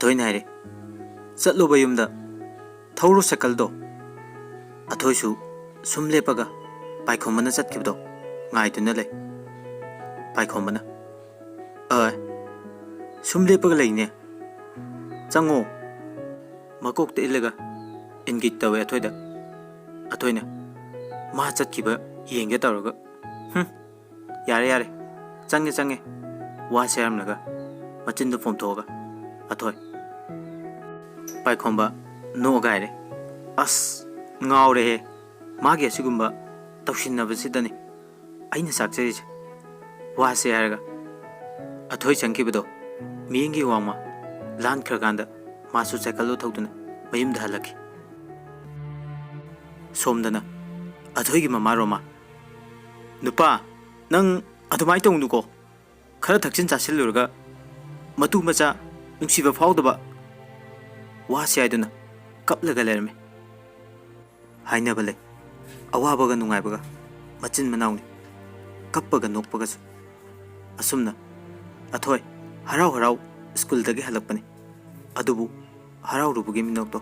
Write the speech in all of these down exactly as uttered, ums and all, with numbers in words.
ꯑꯩꯅ ꯍꯥꯏꯔꯦ, "ꯆꯠꯂꯣꯕ ꯌꯨꯝꯗ, ꯊꯧꯔꯣ ꯁꯥꯏꯀꯜꯗꯣ"꯫ ꯑꯊꯣꯏꯁꯨ ꯁꯨꯝ ꯂꯦꯞꯄꯒ ꯄꯥꯏꯈꯣꯝꯕꯅ ꯆꯠꯈꯤꯕꯗꯣ ꯉꯥꯏꯗꯨꯅ ꯂꯩ꯫ ꯄꯥꯏꯈꯣꯝꯕꯅ, "ꯑ, ꯁꯨꯝ ꯂꯦꯞꯄꯒ ꯂꯩꯅꯦ, ꯆꯪꯉꯣ"꯫ ꯃꯀꯣꯛꯇ ꯏꯜꯂꯒ ꯏꯪꯒꯤꯠ ꯇꯧꯋꯦ ꯑꯊꯣꯏꯗ꯫ ꯑꯊꯣꯏꯅ ꯃꯥ ꯆꯠꯈꯤꯕ ꯌꯦꯡꯒꯦ ꯇꯧꯔꯒ, "ꯍꯨꯝ, ꯌꯥꯔꯦ, ꯌꯥꯔꯦ, ꯆꯪꯉꯦ, ꯆꯪꯉꯦ"꯫ ꯋꯥꯁꯦ ꯍꯥꯏꯔꯝꯂꯒ ꯃꯆꯤꯟꯗꯨ ꯄꯣꯝꯊꯣꯛꯑꯒ, "ꯑꯊꯣꯏ"꯫ ꯄꯥꯏꯈꯣꯝꯕ ꯅꯣꯛꯑꯒ ꯍꯥꯏꯔꯦ, "ꯑꯁ, ꯉꯥꯎꯔꯦꯍꯦ, ꯃꯥꯒꯤ ꯑꯁꯤꯒꯨꯝꯕ ꯇꯧꯁꯤꯟꯅꯕꯁꯤꯗꯅꯤ ꯑꯩꯅ ꯆꯥꯛꯆꯔꯤꯁꯦ"꯫ ꯋꯥꯁꯦ ꯍꯥꯏꯔꯒ ꯑꯊꯣꯏ ꯆꯪꯈꯤꯕꯗꯣ ꯃꯤꯠꯌꯦꯡꯒꯤ ꯋꯥꯡꯃ ꯂꯥꯟꯈ꯭ꯔꯀꯥꯟꯗ ꯃꯥꯁꯨ ꯁꯥꯏꯀꯜꯗꯨ ꯊꯧꯗꯨꯅ ꯃꯌꯨꯝꯗ ꯍꯜꯂꯛꯈꯤ꯫ ꯁꯣꯝꯗꯅ ꯑꯊꯣꯏꯒꯤ ꯃꯃꯥ ꯔꯣꯃꯥ, "ꯅꯨꯄꯥ, ꯅꯪ ꯑꯗꯨꯃꯥꯏꯅ ꯇꯧꯅꯨꯀꯣ꯫ ꯈꯔ ꯊꯛꯆꯤꯟ ꯆꯥꯁꯤꯜꯂꯨꯔꯒ ꯃꯇꯨ ꯃꯆꯥ ꯅꯨꯡꯁꯤꯕ ꯐꯥꯎꯗꯕ"꯫ ꯋꯥꯁꯦ ꯍꯥꯏꯗꯨꯅ ꯀꯞꯂꯒ ꯂꯩꯔꯝꯃꯤ꯫ ꯍꯥꯏꯅꯕ ꯂꯩ, ꯑꯋꯥꯕꯒ ꯅꯨꯡꯉꯥꯏꯕꯒ ꯃꯆꯤꯟ ꯃꯅꯥꯎꯅꯤ, ꯀꯞꯄꯒ ꯅꯣꯛꯄꯒꯁꯨ꯫ ꯑꯁꯨꯝꯅ ꯑꯊꯣꯏ ꯍꯔꯥꯎ ꯍꯔꯥꯎ ꯁ꯭ꯀꯨꯜꯗꯒꯤ ꯍꯜꯂꯛꯄꯅꯤ꯫ ꯑꯗꯨꯕꯨ ꯍꯔꯥꯎꯔꯨꯕꯒꯤ ꯃꯤꯅꯣꯛꯇꯣ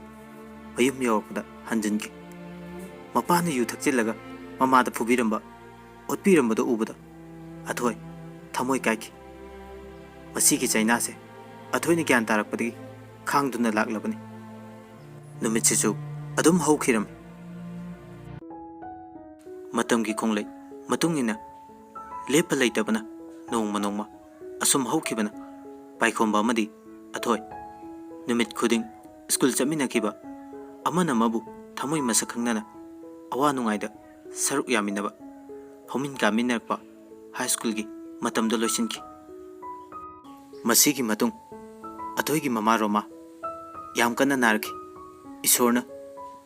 ꯃꯌꯨꯝ ꯌꯧꯔꯛꯄꯗ ꯍꯟꯖꯤꯟꯈꯤ꯫ ꯃꯄꯥꯅ ꯌꯨ ꯊꯛꯆꯤꯜꯂꯒ ꯃꯃꯥꯗ ꯐꯨꯕꯤꯔꯝꯕ, ꯑꯣꯠꯄꯤꯔꯝꯕꯗꯨ ꯎꯕꯗ ꯑꯊꯣꯏ ꯊꯃꯣꯏ ꯀꯥꯏꯈꯤ꯫ ꯃꯁꯤꯒꯤ ꯆꯩꯅꯥꯁꯦ ꯑꯊꯣꯏꯅ ꯒ꯭ꯌꯥꯟ ꯇꯥꯔꯛꯄꯗꯒꯤ ꯈꯥꯡꯗꯨꯅ ꯂꯥꯛꯂꯕꯅꯤ꯫ ꯅꯨꯃꯤꯠꯁꯤꯁꯨ ꯑꯗꯨꯝ ꯍꯧꯈꯤꯔꯝꯃꯤ꯫ ꯃꯇꯝꯒꯤ ꯈꯣꯡꯂꯩ ꯃꯇꯨꯡ ꯏꯟꯅ ꯂꯦꯞꯄ ꯂꯩꯇꯕꯅ ꯅꯣꯡꯃ ꯅꯣꯡꯃ ꯑꯁꯨꯝ ꯍꯧꯈꯤꯕꯅ ꯄꯥꯏꯈꯣꯝꯕ ꯑꯃꯗꯤ ꯑꯊꯣꯏ ꯅꯨꯃꯤꯠ ꯈꯨꯗꯤꯡ ꯁ꯭ꯀꯨꯜ ꯆꯠꯃꯤꯟꯅꯈꯤꯕ, ꯑꯃꯅ ꯑꯃꯕꯨ ꯊꯃꯣꯏ ꯃꯁꯛ ꯈꯪꯅꯅ ꯑꯋꯥ ꯅꯨꯡꯉꯥꯏꯗ ꯁꯔꯨꯛ ꯌꯥꯃꯤꯟꯅꯕ, ꯍꯧꯃꯤꯟ ꯀꯥꯃꯤꯟꯅꯔꯛꯄ ꯍꯥꯏ ꯁ꯭ꯀꯨꯜꯒꯤ ꯃꯇꯝꯗ ꯂꯣꯏꯁꯤꯟꯈꯤ꯫ ꯃꯁꯤꯒꯤ ꯃꯇꯨꯡ ꯑꯊꯣꯏꯒꯤ ꯃꯃꯥ ꯔꯣꯃꯥ ꯌꯥꯝ ꯀꯟꯅ ꯅꯥꯔꯛꯈꯤ꯫ ꯏꯁꯣꯔꯅ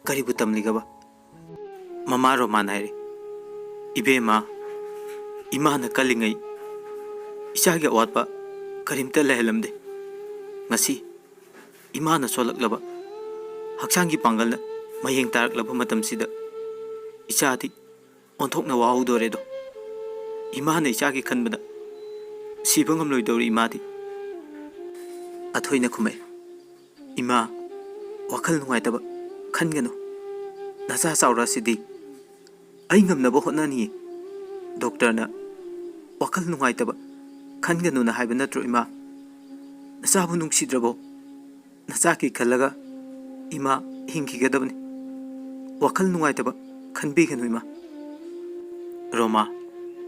ꯀꯔꯤꯕꯨ ꯇꯝꯂꯤꯒꯕ? ꯃꯃꯥ ꯔꯣꯃꯥꯟ ꯍꯥꯏꯔꯤ, "ꯏꯕꯦꯝꯃ, ꯏꯃꯥꯅ ꯀꯜꯂꯤꯉꯩ ꯏꯆꯥꯒꯤ ꯑꯋꯥꯠꯄ ꯀꯔꯤꯝꯇ ꯂꯩꯍꯜꯂꯝꯗꯦ꯫ ꯉꯁꯤ ꯏꯃꯥꯅ ꯁꯣꯜꯂꯛꯂꯕ, ꯍꯛꯆꯥꯡꯒꯤ ꯄꯥꯡꯒꯜꯅ ꯃꯌꯦꯡ ꯇꯥꯔꯛꯂꯕ ꯃꯇꯝꯁꯤꯗ ꯏꯆꯥꯗꯤ ꯑꯣꯟꯊꯣꯛꯅ ꯋꯥꯍꯧꯗꯣꯔꯦꯗꯣ꯫ ꯏꯃꯥꯅ ꯏꯆꯥꯒꯤ ꯈꯟꯕꯗ ꯁꯤꯕ ꯉꯝꯂꯣꯏꯗꯧꯔꯤ ꯏꯃꯥꯗꯤ"꯫ ꯑꯊꯣꯏꯅ ꯈꯨꯝꯃꯛꯏ, "ꯏꯃꯥ, ꯋꯥꯈꯜ ꯅꯨꯡꯉꯥꯏꯇꯕ ꯈꯟꯒꯅꯨ꯫ ꯅꯆꯥ ꯆꯥꯎꯔꯛꯑꯁꯤꯗꯤ꯫ ꯑꯩ ꯉꯝꯅꯕ ꯍꯣꯠꯅꯅꯤꯌꯦ꯫ ꯗꯣꯛꯇꯔꯅ ꯋꯥꯈꯜ ꯅꯨꯡꯉꯥꯏꯇꯕ ꯈꯟꯒꯅꯨꯅ ꯍꯥꯏꯕ ꯅꯠꯇ꯭ꯔꯣ, ꯏꯃꯥ? ꯅꯆꯥꯕꯨ ꯅꯨꯡꯁꯤꯗ꯭ꯔꯕꯣ? ꯅꯆꯥꯒꯤ ꯈꯜꯂꯒ ꯏꯃꯥ ꯍꯤꯡꯈꯤꯒꯗꯕꯅꯤ꯫ ꯋꯥꯈꯜ ꯅꯨꯡꯉꯥꯏꯇꯕ ꯈꯟꯕꯤꯒꯅꯨ, ꯏꯃꯥ꯫" ꯔꯣꯃꯥ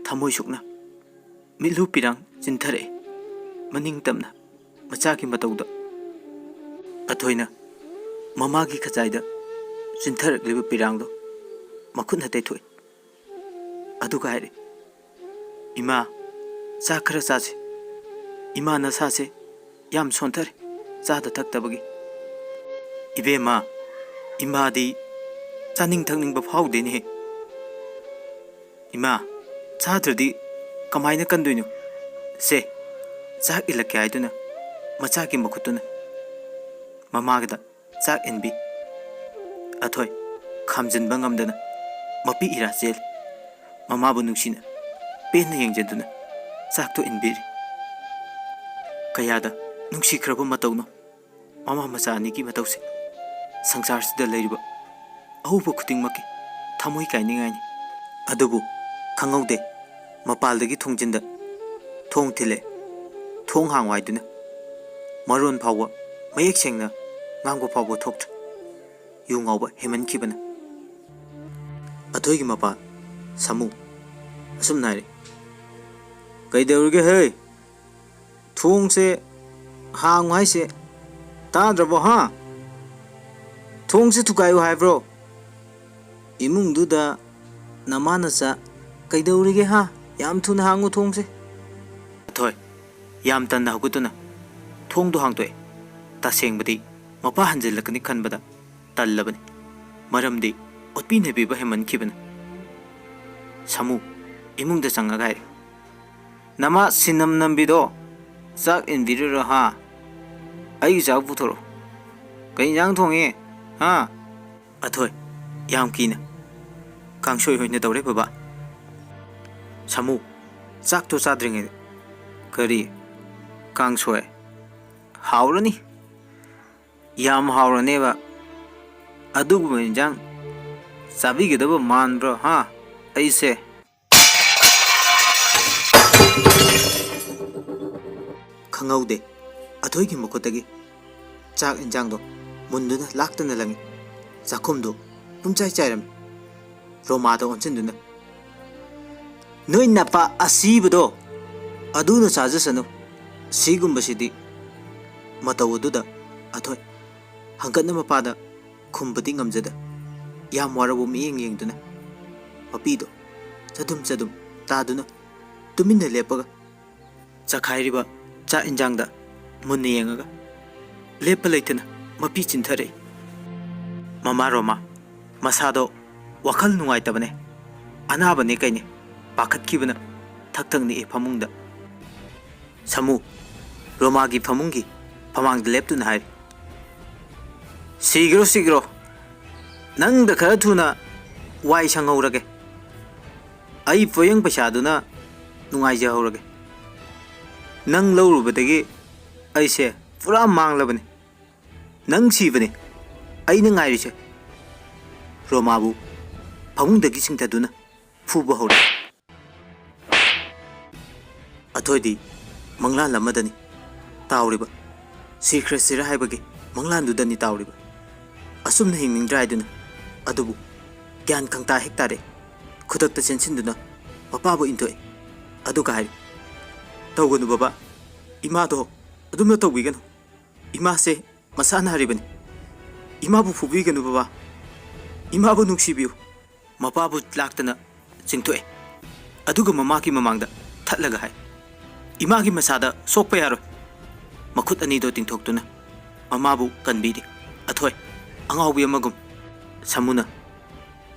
ꯊꯃꯣꯏ ꯁꯣꯛꯅ ꯃꯤꯠꯂꯨ ꯄꯤꯔꯥꯡ ꯆꯤꯟꯊꯔꯛꯏ꯫ ꯃꯅꯤꯡ ꯇꯝꯅ ꯃꯆꯥꯒꯤ ꯃꯇꯧꯗ꯫ ꯑꯊꯣꯏꯅ ꯃꯃꯥꯒꯤ ꯈꯖꯥꯏꯗ ꯆꯤꯟꯊꯔꯛꯂꯤꯕ ꯄꯤꯔꯥꯡꯗꯣ ꯃꯈꯨꯠꯅ ꯇꯩꯊꯣꯛꯏ꯫ ꯑꯗꯨꯒ ꯍꯥꯏꯔꯤ, "ꯏꯃꯥ, ꯆꯥꯛ ꯈꯔ ꯆꯥꯁꯤ꯫ ꯏꯃꯥ ꯅꯁꯥꯁꯦ ꯌꯥꯝ ꯁꯣꯟꯊꯔꯦ, ꯆꯥꯗ ꯊꯛꯇꯕꯒꯤ꯫" "ꯏꯕꯦꯝꯃ, ꯏꯃꯥꯗꯤ ꯆꯥꯅꯤꯡ ꯊꯛꯅꯤꯡꯕ ꯐꯥꯎꯗꯦꯅꯦꯍꯦ꯫" "ꯏꯃꯥ, ꯆꯥꯗ꯭ꯔꯗꯤ ꯀꯃꯥꯏꯅ ꯀꯟꯗꯣꯏꯅꯣ? ꯁꯦ, ꯆꯥꯛ ꯏꯜꯂꯛꯀꯦ" ꯍꯥꯏꯗꯨꯅ ꯃꯆꯥꯒꯤ ꯃꯈꯨꯠꯇꯨꯅ ꯃꯃꯥꯒꯤꯗ ꯆꯥꯛ ꯏꯟꯕꯤ꯫ ꯑꯊꯣꯏ ꯈꯥꯝꯖꯤꯟꯕ ꯉꯝꯗꯅ ꯃꯄꯤ ꯏꯔꯥ ꯆꯦꯜꯂꯤ꯫ ꯃꯃꯥꯕꯨ ꯅꯨꯡꯁꯤꯅ ꯄꯦꯟꯅ ꯌꯦꯡꯖꯗꯨꯅ ꯆꯥꯛꯇꯨ ꯏꯟꯕꯤꯔꯤ꯫ ꯀꯌꯥꯗ ꯅꯨꯡꯁꯤꯈ꯭ꯔꯕ ꯃꯇꯧꯅꯣ ꯃꯃꯥ ꯃꯆꯥ ꯑꯅꯤꯒꯤ ꯃꯇꯧꯁꯦ꯫ ꯁꯪꯁꯥꯔꯁꯤꯗ ꯂꯩꯔꯤꯕ ꯑꯍꯧꯕ ꯈꯨꯗꯤꯡꯃꯛꯀꯤ ꯊꯃꯣꯏ ꯀꯥꯏꯅꯤꯡꯉꯥꯏꯅꯤ꯫ ꯑꯗꯨꯕꯨ ꯈꯪꯍꯧꯗꯦ, ꯃꯄꯥꯜꯗꯒꯤ ꯊꯣꯡꯖꯤꯟꯗ ꯊꯣꯡ ꯊꯤꯜꯂꯦ꯫ ꯊꯣꯡ ꯍꯥꯡꯉꯨ ꯍꯥꯏꯗꯨꯅ ꯃꯔꯣꯟ ꯐꯥꯎꯕ ꯃꯌꯦꯛ ꯁꯦꯡꯅ ꯉꯥꯡꯕ ꯐꯥꯎꯕ ꯊꯣꯛꯇ꯭ꯔꯦ꯫ ꯌꯨ ꯉꯥꯎꯕ ꯍꯦꯟꯃꯟꯈꯤꯕꯅ꯫ ꯑꯊꯣꯏꯒꯤ ꯃꯄꯥ ꯁꯥꯃꯨ ꯑꯁꯨꯝꯅ ꯍꯥꯏꯔꯛꯏ, "ꯀꯩꯗꯧꯔꯤꯒꯦ ꯍꯦ? ꯊꯣꯡꯁꯦ ꯍꯥꯡꯉꯨ ꯍꯥꯏꯁꯦ ꯇꯥꯗ꯭ꯔꯕꯣ, ꯍꯥ? ꯊꯣꯡꯁꯦ ꯊꯨꯒꯥꯏꯌꯨ ꯍꯥꯏꯕ꯭ꯔꯣ? ꯏꯃꯨꯡꯗꯨꯗ ꯅꯃꯥ ꯅꯆꯥ ꯀꯩꯗꯧꯔꯤꯒꯦ, ꯍꯥ? ꯌꯥꯝ ꯊꯨꯅ ꯍꯥꯡꯉꯨ ꯊꯣꯡꯁꯦ꯫" ꯑꯊꯣꯏ ꯌꯥꯝ ꯇꯟꯅ ꯍꯧꯒꯠꯇꯨꯅ ꯊꯣꯡꯗꯨ ꯍꯥꯡꯗꯣꯛꯑꯦ꯫ ꯇꯁꯦꯡꯕꯗꯤ ꯃꯄꯥ ꯍꯟꯖꯤꯜꯂꯛꯀꯅꯤ ꯈꯟꯕꯗ ꯇꯜꯂꯕꯅꯤ꯫ ꯃꯔꯝꯗꯤ ꯑꯣꯠꯄꯤ ꯅꯩꯕꯤꯕ ꯍꯦꯟꯃꯟꯈꯤꯕꯅ꯫ ꯁꯥꯃꯨ ꯏꯃꯨꯡꯗ ꯆꯪꯉꯒ ꯍꯥꯏꯔꯦ, "ꯅꯃꯥ ꯁꯤꯟꯅꯝ ꯅꯝꯕꯤꯗꯣ ꯆꯥꯛ ꯏꯟꯕꯤꯔꯨꯔꯣ, ꯍꯥ? ꯑꯩꯒꯤ ꯆꯥꯛ ꯄꯨꯊꯣꯔꯛꯑꯣ꯫ ꯀꯩ ꯏꯟꯖꯥꯡ ꯊꯣꯡꯉꯤ, ꯍꯥ?" ꯑꯊꯣꯏ ꯌꯥꯝ ꯀꯤꯅ, "ꯀꯥꯡꯁꯣꯏ ꯑꯣꯏꯅ ꯇꯧꯔꯦ ꯕꯕꯥ꯫" ꯁꯥꯃꯨ ꯆꯥꯛꯇꯣ ꯆꯥꯗ꯭ꯔꯤꯉꯩꯗ, "ꯀꯔꯤ? ꯀꯥꯡꯁꯣꯏ? ꯍꯥꯎꯔꯅꯤ꯫ ꯌꯥꯝ ꯍꯥꯎꯔꯅꯦꯕ꯫ ꯑꯗꯨꯒꯨꯝꯕ ꯏꯟꯖꯥꯡ ꯆꯥꯕꯤꯒꯗꯕ ꯃꯥꯟꯕ꯭ꯔꯣ, ꯍꯥ? ꯑꯩꯁꯦ ꯈꯪꯍꯧꯗꯦ꯫ ꯑꯊꯣꯏꯒꯤ ꯃꯈꯨꯠꯇꯒꯤ ꯆꯥꯛ ꯏꯟꯖꯥꯡꯗꯣ ꯃꯨꯟꯗꯨꯅ ꯂꯥꯛꯇꯅ ꯂꯪꯉꯤ꯫ ꯆꯥꯛꯈꯨꯝꯗꯨ ꯄꯨꯝꯆꯥꯏ ꯆꯥꯏꯔꯝꯃꯤ꯫ ꯔꯣꯃꯥꯗ ꯑꯣꯟꯁꯤꯟꯗꯨꯅ, "ꯅꯣꯏ ꯅꯄꯥ ꯑꯁꯤꯕꯗꯣ ꯑꯗꯨꯅ ꯆꯥꯖꯁꯅꯨ꯫ ꯁꯤꯒꯨꯝꯕꯁꯤꯗꯤ" ꯃꯇꯧ ꯑꯗꯨꯗ ꯑꯊꯣꯏ ꯍꯪꯒꯠꯅ ꯃꯄꯥꯗ ꯈꯨꯝꯕꯗꯤ ꯉꯝꯖꯗ, ꯌꯥꯝ ꯋꯥꯔꯕ ꯃꯤꯠꯌꯦꯡ ꯌꯦꯡꯗꯨꯅ ꯃꯄꯤꯗꯣ ꯆꯗꯨꯝ ꯆꯗꯨꯝ ꯇꯥꯗꯨꯅ ꯇꯨꯃꯤꯟꯅ ꯂꯦꯞꯄꯒ ꯆꯈꯥꯏꯔꯤꯕ ꯆꯥꯛ ꯏꯟꯖꯥꯡꯗ ꯃꯨꯟꯅ ꯌꯦꯡꯉꯒ ꯂꯦꯞꯄ ꯂꯩꯇꯅ ꯃꯄꯤ ꯆꯤꯟꯊꯔꯛꯏ꯫ "ꯃꯃꯥ ꯔꯣꯃꯥ, ꯃꯁꯥꯗꯣ ꯋꯥꯈꯜ ꯅꯨꯡꯉꯥꯏꯇꯕꯅꯦ, ꯑꯅꯥꯕꯅꯦ ꯀꯩꯅꯦ", ꯄꯥꯈꯠꯈꯤꯕꯅ ꯊꯛ ꯊꯛ ꯅꯤꯛꯑꯦ ꯐꯃꯨꯡꯗ꯫ ꯁꯥꯃꯨ ꯔꯣꯃꯥꯒꯤ ꯐꯃꯨꯡꯒꯤ ꯐꯃꯥꯡꯗ ꯂꯦꯞꯇꯨꯅ ꯍꯥꯏꯔꯤ, "ꯁꯤꯒ꯭ꯔꯣ, ꯁꯤꯒ꯭ꯔꯣ, ꯅꯪꯗ ꯈꯔ ꯊꯨꯅ ꯋꯥꯏ ꯁꯪꯍꯧꯔꯒꯦ꯫ ꯑꯩ ꯄꯣꯌꯦꯡ ꯄꯩꯁꯥꯗꯨꯅ ꯅꯨꯡꯉꯥꯏꯖꯍꯧꯔꯒꯦ꯫ ꯅꯪ ꯂꯧꯔꯨꯕꯗꯒꯤ ꯑꯩꯁꯦ ꯄꯨꯔꯥ ꯃꯥꯡꯂꯕꯅꯤ꯫ ꯅꯪ ꯁꯤꯕꯅꯤ ꯑꯩꯅ ꯉꯥꯏꯔꯤꯁꯦ꯫" ꯔꯣꯃꯥꯕꯨ ꯐꯃꯨꯡꯗꯒꯤ ꯆꯤꯡꯊꯗꯨꯅ ꯐꯨꯕ ꯍꯧꯔꯛꯏ꯫ ꯑꯊꯣꯏꯗꯤ ꯃꯪꯂꯥꯟ ꯑꯃꯗꯅꯤ ꯇꯥꯎꯔꯤꯕ꯫ ꯁꯤꯈ꯭ꯔꯁꯤꯔ ꯍꯥꯏꯕꯒꯤ ꯃꯪꯂꯥꯟꯗꯨꯗꯅꯤ ꯇꯥꯎꯔꯤꯕ꯫ ꯑꯁꯨꯝꯅ ꯍꯤꯡꯅꯤꯡꯗ꯭ꯔꯥ ꯍꯥꯏꯗꯨꯅ꯫ ꯑꯗꯨꯕꯨ ꯒ꯭ꯌꯥꯟ ꯈꯪꯇꯥ ꯍꯦꯛ ꯇꯥꯔꯦ꯫ ꯈꯨꯗꯛꯇ ꯆꯦꯟꯁꯤꯟꯗꯨꯅ ꯃꯄꯥꯕꯨ ꯏꯟꯊꯣꯛꯏ꯫ ꯑꯗꯨꯒ ꯍꯥꯏꯔꯤ, "ꯇꯧꯒꯅꯨ ꯕꯕꯥ, ꯏꯃꯥꯗꯣ ꯑꯗꯨꯝꯅ ꯇꯧꯕꯤꯒꯅꯨ꯫ ꯏꯃꯥꯁꯦ ꯃꯁꯥ ꯅꯥꯔꯤꯕꯅꯤ꯫ ꯏꯃꯥꯕꯨ ꯐꯨꯕꯤꯒꯅꯨ ꯕꯕꯥ꯫ ꯏꯃꯥꯕꯨ ꯅꯨꯡꯁꯤꯕꯤꯌꯨ꯫" ꯃꯄꯥꯕꯨ ꯂꯥꯛꯇꯅ ꯆꯤꯡꯊꯣꯛꯑꯦ꯫ ꯑꯗꯨꯒ ꯃꯃꯥꯒꯤ ꯃꯃꯥꯡꯗ ꯊꯠꯂꯒ ꯍꯥꯏ, "ꯏꯃꯥꯒꯤ ꯃꯁꯥꯗ ꯁꯣꯛꯄ ꯌꯥꯔꯣꯏ꯫" ꯃꯈꯨꯠ ꯑꯅꯤꯗꯣ ꯇꯤꯡꯊꯣꯛꯇꯨꯅ ꯃꯃꯥꯕꯨ ꯀꯟꯕꯤꯔꯤ꯫ ꯑꯊꯣꯏ, ꯑꯉꯥꯎꯕꯤ ꯑꯃꯒꯨꯝ꯫ ꯁꯥꯃꯨꯅ,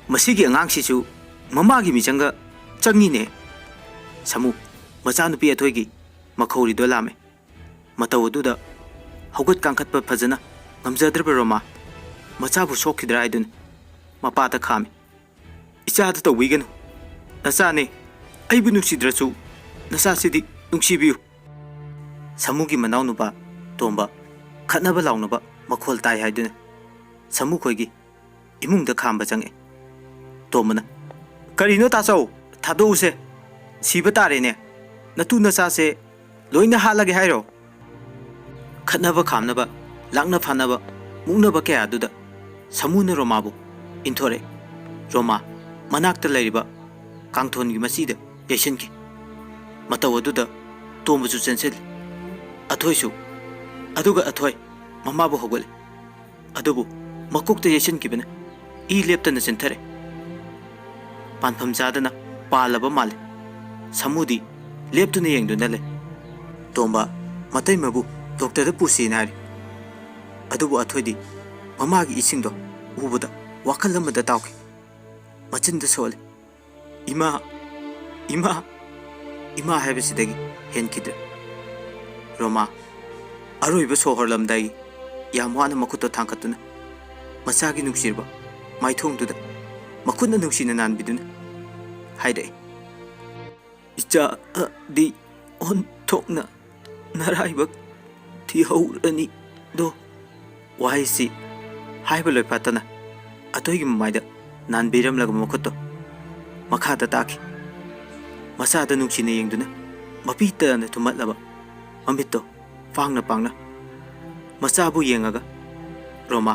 "ꯃꯁꯤꯒꯤ ꯑꯉꯥꯡꯁꯤꯁꯨ ꯃꯃꯥꯒꯤ ꯃꯤꯆꯪꯒ ꯆꯪꯉꯤꯅꯦ꯫" ꯁꯥꯃꯨ, ꯃꯆꯥꯅꯨꯄꯤ ꯑꯊꯣꯏꯒꯤ ꯃꯈꯧꯔꯤꯗꯣ ꯂꯥꯝꯃꯦ꯫ ꯃꯇꯧ ꯑꯗꯨꯗ ꯍꯧꯒꯠ ꯀꯥꯡꯈꯠꯄ ꯐꯖꯅ ꯉꯝꯖꯗ꯭ꯔꯕ ꯔꯣꯃꯥ, ꯃꯆꯥꯕꯨ ꯁꯣꯛꯈꯤꯗ꯭ꯔꯥ ꯍꯥꯏꯗꯨꯅ ꯃꯄꯥꯗ ꯈꯥꯝꯃꯤ꯫ "ꯏꯆꯥꯗ ꯇꯧꯕꯤꯒꯅꯨ꯫ ꯅꯆꯥꯅꯦ꯫ ꯑꯩꯕꯨ ꯅꯨꯡꯁꯤꯗ꯭ꯔꯁꯨ ꯅꯆꯥꯁꯤꯗꯤ ꯅꯨꯡꯁꯤꯕꯤꯌꯨ꯫" ꯁꯥꯃꯨꯒꯤ ꯃꯅꯥꯎꯅꯨꯄꯥ ꯇꯣꯝꯕ ꯈꯠꯅꯕ ꯂꯥꯎꯅꯕ ꯃꯈꯣꯜ ꯇꯥꯏ ꯍꯥꯏꯗꯨꯅ ꯁꯥꯃꯨ ꯈꯣꯏꯒꯤ ꯏꯃꯨꯡꯗ ꯈꯥꯝꯕ ꯆꯪꯉꯛꯑꯦ꯫ ꯇꯣꯝꯕꯅ, "ꯀꯔꯤꯅꯣ ꯇꯥꯆꯧ? ꯊꯥꯗꯣꯛꯎꯁꯦ꯫ ꯁꯤꯕ ꯇꯥꯔꯦꯅꯦ꯫ ꯅꯇꯨ ꯅꯆꯥꯁꯦ ꯂꯣꯏꯅ ꯍꯥꯠꯂꯒꯦ ꯍꯥꯏꯔꯣ?" ꯈꯠꯅꯕ ꯈꯥꯝꯅꯕ, ꯂꯥꯛꯅ ꯐꯥꯅꯕ, ꯃꯨꯛꯅꯕ ꯀꯌꯥꯗꯨꯗ ꯁꯥꯃꯨꯅ ꯔꯣꯃꯥꯕꯨ ꯏꯟꯊꯣꯔꯛꯑꯦ꯫ ꯔꯣꯃꯥ ꯃꯅꯥꯛꯇ ꯂꯩꯔꯤꯕ ꯀꯥꯡꯊꯣꯟꯒꯤ ꯃꯆꯤꯗ ꯌꯩꯁꯤꯟꯈꯤ꯫ ꯃꯇꯧ ꯑꯗꯨꯗ ꯇꯣꯝꯕꯁꯨ ꯆꯦꯟꯁꯤꯜꯂꯤ꯫ ꯑꯊꯣꯏꯁꯨ, ꯑꯗꯨꯒ ꯑꯊꯣꯏ ꯃꯃꯥꯕꯨ ꯍꯧꯒꯠꯂꯤ꯫ ꯑꯗꯨꯕꯨ ꯃꯀꯣꯛꯇ ꯌꯩꯁꯤꯟꯈꯤꯕꯅ ꯏ ꯂꯦꯞꯇꯅ ꯆꯦꯟꯊꯔꯦ꯫ ꯄꯥꯟꯐꯝ ꯆꯥꯗꯅ ꯄꯥꯜꯂꯕ ꯃꯥꯜꯂꯦ꯫ ꯁꯥꯃꯨꯗꯤ ꯂꯦꯞꯇꯨꯅ ꯌꯦꯡꯗꯨꯅ ꯂꯩ꯫ ꯇꯣꯝꯕ ꯃꯇꯩꯃꯕꯨ ꯗꯣꯛꯇꯔꯗ ꯄꯨꯁꯤꯅ ꯍꯥꯏꯔꯤ꯫ ꯑꯗꯨꯕꯨ ꯑꯊꯣꯏꯗꯤ ꯃꯃꯥꯒꯤ ꯏꯁꯤꯡꯗꯣ ꯎꯕꯗ ꯋꯥꯈꯜ ꯑꯃꯗ ꯇꯥꯎꯈꯤ꯫ ꯃꯆꯤꯟꯗ ꯁꯣꯜꯂꯤ, "ꯏꯃꯥ, ꯏꯃꯥ, ꯏꯃꯥ" ꯍꯥꯏꯕꯁꯤꯗꯒꯤ ꯍꯦꯟꯈꯤꯗ꯭ꯔꯦ꯫ ꯔꯣꯃꯥ ꯑꯔꯣꯏꯕ ꯁꯣꯔ ꯍꯣꯔꯂꯝꯗꯥꯏꯒꯤ ꯌꯥꯝ ꯋꯥꯅ ꯃꯈꯨꯠꯇꯣ ꯊꯥꯡꯒꯠꯇꯨꯅ ꯃꯆꯥꯒꯤ ꯅꯨꯡꯁꯤꯔꯕ ꯃꯥꯏꯊꯣꯡꯗꯨꯗ ꯃꯈꯨꯠꯅ ꯅꯨꯡꯁꯤꯅ ꯅꯥꯟꯕꯤꯗꯨꯅ ꯍꯥꯏꯔꯛꯏ, "ꯏꯆꯥꯗꯤ ꯑꯣꯟꯊꯣꯛꯅ ꯅꯔꯥꯏꯕꯛ ꯊꯤꯍꯧꯔꯅꯤꯗꯣ"꯫ ꯋꯥꯍꯩꯁꯤ ꯍꯥꯏꯕ ꯂꯣꯏꯐꯥꯠꯇꯅ ꯑꯊꯣꯏꯒꯤ ꯃꯃꯥꯏꯗ ꯅꯥꯟꯕꯤꯔꯝꯂꯒ ꯃꯈꯨꯠꯇꯣ ꯃꯈꯥꯗ ꯇꯥꯈꯤ꯫ ꯃꯆꯥꯗ ꯅꯨꯡꯁꯤꯅ ꯌꯦꯡꯗꯨꯅ ꯃꯄꯤ ꯇꯅ ꯊꯨꯝꯍꯠꯂꯕ ꯃꯃꯤꯠꯇꯣ ꯄꯥꯡꯅ ꯄꯥꯡꯅ ꯃꯆꯥꯕꯨ ꯌꯦꯡꯉꯒ ꯔꯣꯃꯥ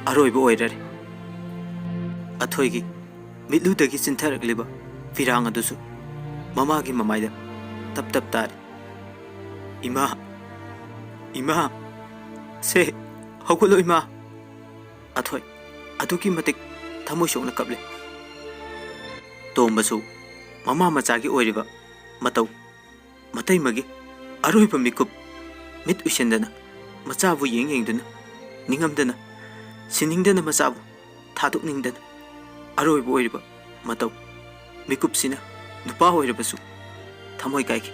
ꯑꯔꯣꯏꯕ ꯑꯣꯏꯔꯔꯦ꯫ ꯑꯊꯣꯏꯒꯤ ꯃꯤꯠꯂꯨꯗꯒꯤ ꯆꯤꯟꯊꯔꯛꯂꯤꯕ ꯐꯤꯔꯥꯡ ꯑꯗꯨꯁꯨ ꯃꯃꯥꯒꯤ ꯃꯃꯥꯏꯗ ꯇꯞ ꯇꯞ ꯇꯥꯔꯤ꯫ "ꯏꯃꯥ, ꯏꯃꯥ, ꯁꯦ, ꯍꯧꯒꯠꯂꯣ ꯏꯃꯥ!" ꯑꯊꯣꯏ ꯑꯗꯨꯛꯀꯤ ꯃꯇꯤꯛ ꯊꯃꯣꯏ ꯁꯣꯛꯅ ꯀꯞꯂꯤ꯫ ꯇꯣꯝꯕꯁꯨ ꯃꯃꯥ ꯃꯆꯥꯒꯤ ꯑꯣꯏꯔꯤꯕ ꯃꯇꯧ ꯃꯇꯩꯃꯒꯤ ꯑꯔꯣꯏꯕ ꯃꯤꯀꯨꯞ ꯃꯤꯠ ꯎꯏꯁꯤꯟꯗꯅ ꯃꯆꯥꯕꯨ ꯌꯦꯡ ꯌꯦꯡꯗꯨꯅ ꯅꯤꯡꯉꯝꯗꯅ ꯁꯤꯅꯤꯡꯗꯅ ꯃꯆꯥꯕꯨ ꯊꯥꯗꯣꯛꯅꯤꯡꯗꯅ ꯑꯔꯣꯏꯕ ꯑꯣꯏꯔꯤꯕ ꯃꯇꯧ ꯃꯤꯀꯨꯞꯁꯤꯅ ꯅꯨꯄꯥ ꯑꯣꯏꯔꯕꯁꯨ ꯊꯃꯣꯏ ꯀꯥꯏꯈꯤ꯫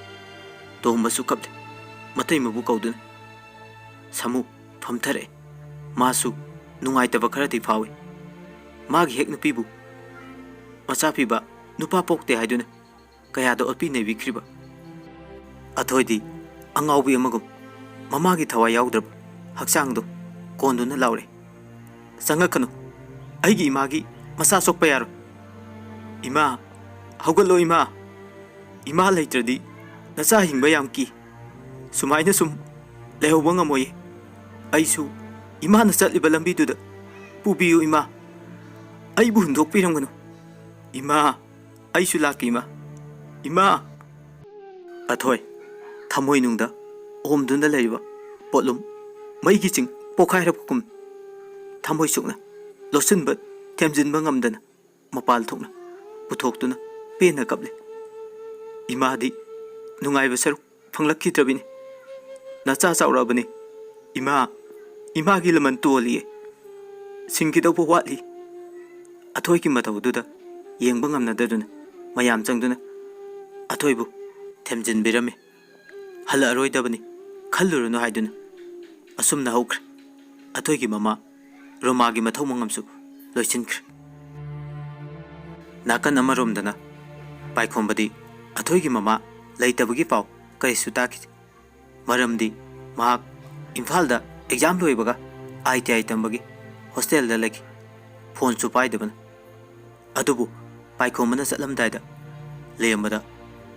ꯇꯣꯝꯕꯁꯨ ꯀꯞꯂꯦ꯫ ꯃꯇꯩꯃꯕꯨ ꯀꯧꯗꯨꯅ ꯁꯥꯃꯨ ꯐꯝꯊꯔꯛꯑꯦ꯫ ꯃꯥꯁꯨ ꯅꯨꯡꯉꯥꯏꯇꯕ ꯈꯔꯗꯤ ꯐꯥꯎꯏ꯫ ꯃꯥꯒꯤ ꯍꯦꯛ ꯅꯨꯄꯤꯕꯨ ꯃꯆꯥ ꯄꯤꯕ ꯅꯨꯄꯥ ꯄꯣꯛꯇꯦ ꯍꯥꯏꯗꯨꯅ ꯀꯌꯥꯗ ꯑꯣꯠꯄꯤ ꯅꯩꯕꯤꯈ꯭ꯔꯤꯕ꯫ ꯑꯊꯣꯏꯗꯤ ꯑꯉꯥꯎꯕꯤ ꯑꯃꯒꯨꯝ ꯃꯃꯥꯒꯤ ꯊꯋꯥꯏ ꯌꯥꯎꯗ꯭ꯔꯕ ꯍꯛꯆꯥꯡꯗꯣ ꯀꯣꯟꯗꯨꯅ ꯂꯥꯎꯔꯦ, "ꯆꯪꯉꯛꯀꯅꯨ, ꯑꯩꯒꯤ ꯏꯃꯥꯒꯤ ꯃꯁꯥ ꯁꯣꯛꯄ ꯌꯥꯔꯣꯏ꯫ ꯏꯃꯥ, ꯍꯧꯒꯠꯂꯣ ꯏꯃꯥ꯫ ꯏꯃꯥ ꯂꯩꯇ꯭ꯔꯗꯤ ꯅꯆꯥ ꯍꯤꯡꯕ ꯌꯥꯝ ꯀꯤ꯫ ꯁꯨꯃꯥꯏꯅ ꯁꯨꯝ ꯂꯩꯍꯧꯕ ꯉꯝꯃꯣꯏꯌꯦ꯫ ꯑꯩꯁꯨ ꯏꯃꯥꯅ ꯆꯠꯂꯤꯕ ꯂꯝꯕꯤꯗꯨꯗ ꯄꯨꯕꯤꯌꯨ ꯏꯃꯥ꯫ ꯑꯩꯕꯨ ꯍꯨꯟꯗꯣꯛꯄꯤꯔꯝꯒꯅꯨ꯫ ꯏꯃꯥ, ꯑꯩꯁꯨ ꯂꯥꯛꯀꯦ ꯏꯃꯥ꯫ ꯏꯃꯥ!" ꯑꯊꯣꯏ ꯊꯃꯣꯏꯅꯨꯡꯗ ꯑꯣꯝꯗꯨꯅ ꯂꯩꯔꯤꯕ ꯄꯣꯠꯂꯨꯝ ꯃꯩꯒꯤ ꯆꯤꯡ ꯄꯣꯈꯥꯏꯔꯛꯄꯒꯨꯝ, ꯊꯃꯣꯏ ꯁꯣꯛꯅ ꯂꯣꯠꯁꯤꯟꯕ ꯊꯦꯝꯖꯤꯟꯕ ꯉꯝꯗꯅ ꯃꯄꯥꯜ ꯊꯣꯛꯅ ꯄꯨꯊꯣꯛꯇꯨꯅ ꯄꯦꯟꯅ ꯀꯞꯂꯦ꯫ ꯏꯃꯥꯗꯤ ꯅꯨꯡꯉꯥꯏꯕ ꯁꯔꯨꯛ ꯐꯪꯂꯛꯈꯤꯗ꯭ꯔꯕꯤꯅꯤ꯫ "ꯅꯆꯥ ꯆꯥꯎꯔꯛꯑꯕꯅꯤ꯫ ꯏꯃꯥ, ꯏꯃꯥꯒꯤ ꯂꯃꯟ ꯇꯣꯜꯂꯤꯌꯦ꯫ ꯁꯤꯡꯈꯤꯗꯧꯕ ꯋꯥꯠꯂꯤ꯫" ꯑꯊꯣꯏꯒꯤ ꯃꯇꯧꯗꯨꯗ ꯌꯦꯡꯕ ꯉꯝꯅꯗꯗꯨꯅ ꯃꯌꯥꯝ ꯆꯪꯗꯨꯅ ꯑꯊꯣꯏꯕꯨ ꯊꯦꯝꯖꯤꯟꯕꯤꯔꯝꯃꯤ꯫ "ꯍꯜꯂꯛꯑꯔꯣꯏꯗꯕꯅꯤ, ꯈꯜꯂꯨꯔꯅꯨ" ꯍꯥꯏꯗꯨꯅ꯫ ꯑꯁꯨꯝꯅ ꯍꯧꯈ꯭ꯔꯦ ꯑꯊꯣꯏꯒꯤ ꯃꯃꯥ ꯔꯣꯃꯥꯒꯤ ꯃꯊꯧ ꯃꯉꯝꯁꯨ ꯂꯣꯏꯁꯤꯟꯈ꯭ꯔꯦ꯫ ꯅꯥꯀꯟ ꯑꯃꯔꯣꯝꯗꯅ ꯄꯥꯏꯈꯣꯝꯕꯗꯤ ꯑꯊꯣꯏꯒꯤ ꯃꯃꯥ ꯂꯩꯇꯕꯒꯤ ꯄꯥꯎ ꯀꯔꯤꯁꯨ ꯇꯥꯈꯤꯗꯦ꯫ ꯃꯔꯝꯗꯤ ꯃꯍꯥꯛ ꯏꯝꯐꯥꯜꯗ ꯑꯦꯛꯖꯥꯝ ꯂꯣꯏꯕꯒ ꯑꯥꯏ ꯇꯤ ꯑꯥꯏ ꯇꯝꯕꯒꯤ ꯍꯣꯁꯇꯦꯜꯗ ꯂꯩꯈꯤ꯫ ꯐꯣꯟꯁꯨ ꯄꯥꯏꯗꯕꯅ꯫ ꯑꯗꯨꯕꯨ ꯄꯥꯏꯈꯣꯝꯕꯅ ꯆꯠꯂꯝꯗꯥꯏꯗ ꯂꯦꯝꯕꯗ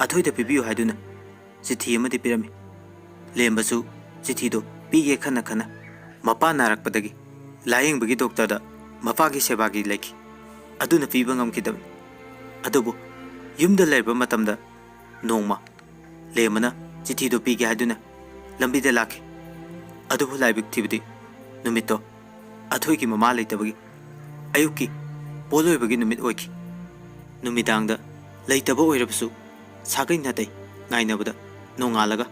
ꯑꯊꯣꯏꯗ ꯄꯤꯕꯤꯌꯨ ꯍꯥꯏꯗꯨꯅ ꯆꯤꯊꯤ ꯑꯃꯗꯤ ꯄꯤꯔꯝꯃꯤ꯫ ꯂꯦꯝꯕꯁꯨ ꯆꯤꯊꯤꯗꯣ ꯄꯤꯒꯦ ꯈꯟꯅ ꯈꯟꯅ ꯃꯄꯥ ꯅꯥꯔꯛꯄꯗꯒꯤ ꯂꯥꯌꯦꯡꯕꯒꯤ ꯗꯣꯛꯇꯔꯗ ꯃꯄꯥꯒꯤ ꯁꯦꯕꯥꯒꯤ ꯂꯩꯈꯤ꯫ ꯑꯗꯨꯅ ꯄꯤꯕ ꯉꯝꯈꯤꯗꯕꯅꯤ꯫ ꯑꯗꯨꯕꯨ ꯌꯨꯝꯗ ꯂꯩꯔꯕ ꯃꯇꯝꯗ ꯅꯣꯡꯃ ꯂꯦꯝꯕꯅ ꯆꯤꯊꯤꯗꯨ ꯄꯤꯒꯦ ꯍꯥꯏꯗꯨꯅ ꯂꯝꯕꯤꯗ ꯂꯥꯛꯈꯤ꯫ ꯑꯗꯨꯕꯨ ꯂꯥꯏꯕꯛ ꯊꯤꯕꯗꯤ ꯅꯨꯃꯤꯠꯇꯣ ꯑꯊꯣꯏꯒꯤ ꯃꯃꯥ ꯂꯩꯇꯕꯒꯤ ꯑꯌꯨꯛꯀꯤ ꯄꯣꯠꯂꯣꯏꯕꯒꯤ ꯅꯨꯃꯤꯠ ꯑꯣꯏꯈꯤ꯫ ꯅꯨꯃꯤꯗꯥꯡꯗ ꯂꯩꯇꯕ ꯑꯣꯏꯔꯕꯁꯨ ꯁꯥꯒꯩ ꯅꯥꯇꯩ ꯉꯥꯏꯅꯕꯗ ꯅꯣꯡꯉꯥꯜꯂꯒ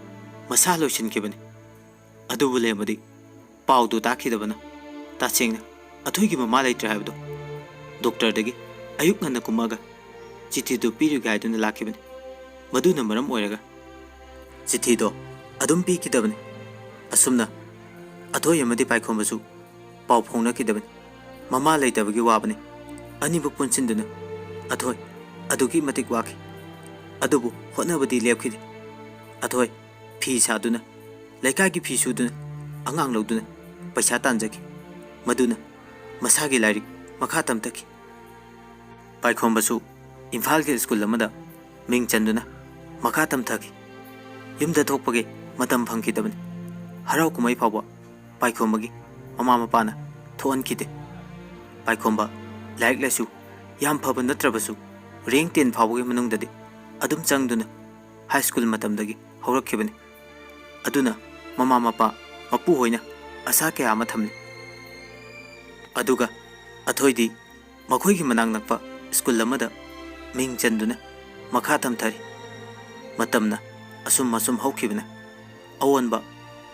ꯃꯁꯥ ꯂꯣꯏꯁꯤꯟꯈꯤꯕꯅꯤ꯫ ꯑꯗꯨꯕꯨ ꯂꯦꯝꯕꯗꯤ ꯄꯥꯎꯗꯨ ꯇꯥꯈꯤꯗꯕꯅ ꯇꯁꯦꯡꯅ ꯑꯊꯣꯏꯒꯤ ꯃꯃꯥ ꯂꯩꯇ꯭ꯔꯦ ꯍꯥꯏꯕꯗꯨ ꯗꯣꯛꯇꯔꯗꯒꯤ ꯑꯌꯨꯛ ꯉꯟꯅ ꯀꯨꯝꯃꯛꯑꯒ ꯆꯤꯊꯤꯗꯨ ꯄꯤꯔꯨꯒꯦ ꯍꯥꯏꯗꯨꯅ ꯂꯥꯛꯈꯤꯕꯅꯤ꯫ ꯃꯗꯨꯅ ꯃꯔꯝ ꯑꯣꯏꯔꯒ ꯆꯤꯊꯤꯗꯣ ꯑꯗꯨꯝ ꯄꯤꯈꯤꯗꯕꯅꯤ꯫ ꯑꯁꯨꯝꯅ ꯑꯊꯣꯏ ꯑꯃꯗꯤ ꯄꯥꯏꯈꯣꯝꯕꯁꯨ ꯄꯥꯎ ꯐꯥꯎꯅꯈꯤꯗꯕꯅꯤ꯫ ꯃꯃꯥ ꯂꯩꯇꯕꯒꯤ ꯋꯥꯕꯅꯤ꯫ ꯑꯅꯤꯃꯛ ꯄꯨꯟꯁꯤꯟꯗꯨꯅ ꯑꯊꯣꯏ ꯑꯗꯨꯛꯀꯤ ꯃꯇꯤꯛ ꯋꯥꯈꯤ꯫ ꯑꯗꯨꯕꯨ ꯍꯣꯠꯅꯕꯗꯤ ꯂꯦꯞꯈꯤꯗꯦ꯫ ꯑꯊꯣꯏ ꯐꯤ ꯁꯥꯗꯨꯅ, ꯂꯩꯀꯥꯏꯒꯤ ꯐꯤ ꯁꯨꯗꯨꯅ, ꯑꯉꯥꯡ ꯂꯧꯗꯨꯅ ꯄꯩꯁꯥ ꯇꯥꯟꯖꯈꯤ꯫ ꯃꯗꯨꯅ ꯃꯁꯥꯒꯤ ꯂꯥꯏꯔꯤꯛ ꯃꯈꯥ ꯇꯝꯊꯈꯤ꯫ ꯄꯥꯏꯈꯣꯝꯕꯁꯨ ꯏꯝꯐꯥꯜꯒꯤ ꯁ꯭ꯀꯨꯜ ꯑꯃꯗ ꯃꯤꯡ ꯆꯟꯗꯨꯅ ꯃꯈꯥ ꯇꯝꯊꯈꯤ꯫ ꯌꯨꯝꯗ ꯊꯣꯛꯄꯒꯤ ꯃꯇꯝ ꯐꯪꯈꯤꯗꯕꯅꯤ꯫ ꯍꯔꯥꯎ ꯀꯨꯝꯍꯩ ꯐꯥꯎꯕ ꯄꯥꯏꯈꯣꯝꯕꯒꯤ ꯃꯃꯥ ꯃꯄꯥꯅ ꯊꯣꯛꯍꯟꯈꯤꯗꯦ꯫ ꯄꯥꯏꯈꯣꯝꯕ ꯂꯥꯏꯔꯤꯛ ꯂꯥꯏꯁꯨ ꯌꯥꯝ ꯐꯕ ꯅꯠꯇ꯭ꯔꯕꯁꯨ, ꯔꯦꯡ ꯇꯦꯟ ꯐꯥꯎꯕꯒꯤ ꯃꯅꯨꯡꯗꯗꯤ ꯑꯗꯨꯝ ꯆꯪꯗꯨꯅ ꯍꯥꯏ ꯁ꯭ꯀꯨꯜ ꯃꯇꯝꯗꯒꯤ ꯍꯧꯔꯛꯈꯤꯕꯅꯤ꯫ ꯑꯗꯨꯅ ꯃꯃꯥ ꯃꯄꯥ, ꯃꯄꯨ ꯍꯣꯏꯅ ꯑꯁꯥ ꯀꯌꯥ ꯑꯃ ꯊꯝꯂꯤ꯫ ꯑꯗꯨꯒ ꯑꯊꯣꯏꯗꯤ ꯃꯈꯣꯏꯒꯤ ꯃꯅꯥꯛ ꯅꯛꯄ ꯁ꯭ꯀꯨꯜ ꯑꯃꯗ ꯃꯤꯡ ꯆꯟꯗꯨꯅ ꯃꯈꯥ ꯇꯝꯊꯔꯤ꯫ ꯃꯇꯝꯅ ꯑꯁꯨꯝ ꯑꯁꯨꯝ ꯍꯧꯈꯤꯕꯅ ꯑꯑꯣꯟꯕ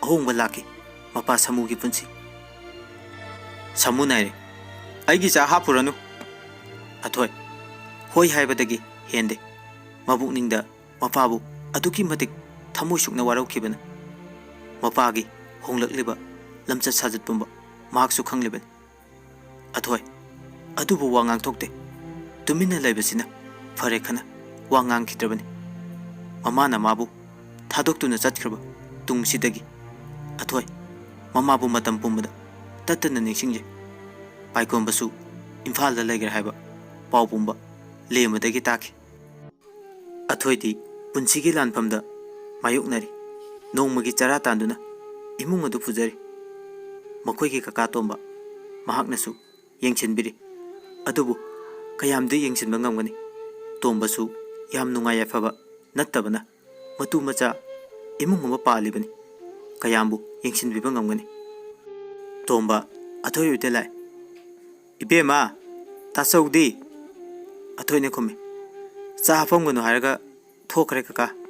ꯑꯍꯣꯡꯕ ꯂꯥꯛꯈꯤ ꯃꯄꯥ ꯁꯥꯃꯨꯒꯤ ꯄꯨꯟꯁꯤ꯫ ꯁꯥꯃꯨ ꯅꯥꯏꯔꯦ, "ꯑꯩꯒꯤ ꯆꯥ ꯍꯥꯞꯄꯨꯔꯅꯨ"꯫ ꯑꯊꯣꯏ ꯍꯣꯏ ꯍꯥꯏꯕꯗꯒꯤ ꯍꯦꯟꯗꯦ꯫ ꯃꯕꯨꯛꯅꯤꯡꯗ ꯃꯄꯥꯕꯨ ꯑꯗꯨꯛꯀꯤ ꯃꯇꯤꯛ ꯊꯃꯣꯏ ꯁꯨꯛꯅ ꯋꯥꯔꯧꯈꯤꯕꯅ꯫ ꯃꯄꯥꯒꯤ ꯍꯣꯡꯂꯛꯂꯤꯕ ꯂꯝꯆꯠ ꯁꯥꯖꯠ ꯄꯨꯝꯕ ꯃꯍꯥꯛꯁꯨ ꯈꯪꯂꯤꯕꯅꯤ꯫ ꯑꯊꯣꯏ ꯑꯗꯨꯕꯨ ꯋꯥ ꯉꯥꯡꯊꯣꯛꯇꯦ꯫ ꯇꯨꯃꯤꯟꯅ ꯂꯩꯕꯁꯤꯅ ꯐꯔꯦ ꯈꯟꯅ ꯋꯥ ꯉꯥꯡꯈꯤꯗ꯭ꯔꯕꯅꯤ꯫ ꯃꯃꯥꯅ ꯃꯥꯕꯨ ꯊꯥꯗꯣꯛꯇꯨꯅ ꯆꯠꯈ꯭ꯔꯕ ꯇꯨꯡꯁꯤꯗꯒꯤ ꯑꯊꯣꯏ ꯃꯃꯥꯕꯨ ꯃꯇꯝ ꯄꯨꯝꯕꯗ ꯇꯠꯇꯅ ꯅꯤꯡꯁꯤꯡꯖꯩ꯫ ꯄꯥꯏꯈꯣꯝꯕꯁꯨ ꯏꯝꯐꯥꯜꯗ ꯂꯩꯈ꯭ꯔꯦ ꯍꯥꯏꯕ ꯄꯥꯎ ꯄꯨꯝꯕ ꯂꯦꯝꯕꯗꯒꯤ ꯇꯥꯈꯤ꯫ ꯑꯊꯣꯏꯗꯤ ꯄꯨꯟꯁꯤꯒꯤ ꯂꯥꯟꯐꯝꯗ ꯃꯥꯌꯣꯛꯅꯔꯤ꯫ ꯅꯣꯡꯃꯒꯤ ꯆꯔꯥ ꯇꯥꯟꯗꯨꯅ ꯏꯃꯨꯡ ꯑꯗꯨ ꯄꯨꯖꯔꯤ꯫ ꯃꯈꯣꯏꯒꯤ ꯀꯀꯥ ꯇꯣꯝꯕ ꯃꯍꯥꯛꯅꯁꯨ ꯌꯦꯡꯁꯤꯟꯕꯤꯔꯤ꯫ ꯑꯗꯨꯕꯨ ꯀꯌꯥꯝꯗꯤ ꯌꯦꯡꯁꯤꯟꯕ ꯉꯝꯒꯅꯤ? ꯇꯣꯝꯕꯁꯨ ꯌꯥꯝ ꯅꯨꯡꯉꯥꯏ ꯌꯥꯏꯐꯕ ꯅꯠꯇꯕꯅ ꯃꯇꯨ ꯃꯆꯥ ꯏꯃꯨꯡ ꯑꯃ ꯄꯥꯜꯂꯤꯕꯅꯤ꯫ ꯀꯌꯥꯝꯕꯨ ꯌꯦꯡꯁꯤꯟꯕꯤꯕ ꯉꯝꯒꯅꯤ? ꯇꯣꯝꯕ ꯑꯊꯣꯏ ꯍꯣꯏꯗ ꯂꯥꯛꯑꯦ꯫ "ꯏꯕꯦꯝꯃ, ꯇꯥꯆꯧꯗꯤ?" ꯑꯊꯣꯏꯅ ꯈꯨꯝꯃꯤ꯫ "ꯆꯥ ꯍꯥꯞꯄꯝꯒꯅꯨ ꯍꯥꯏꯔꯒ ꯊꯣꯛꯈ꯭ꯔꯦ ꯀꯀꯥ"꯫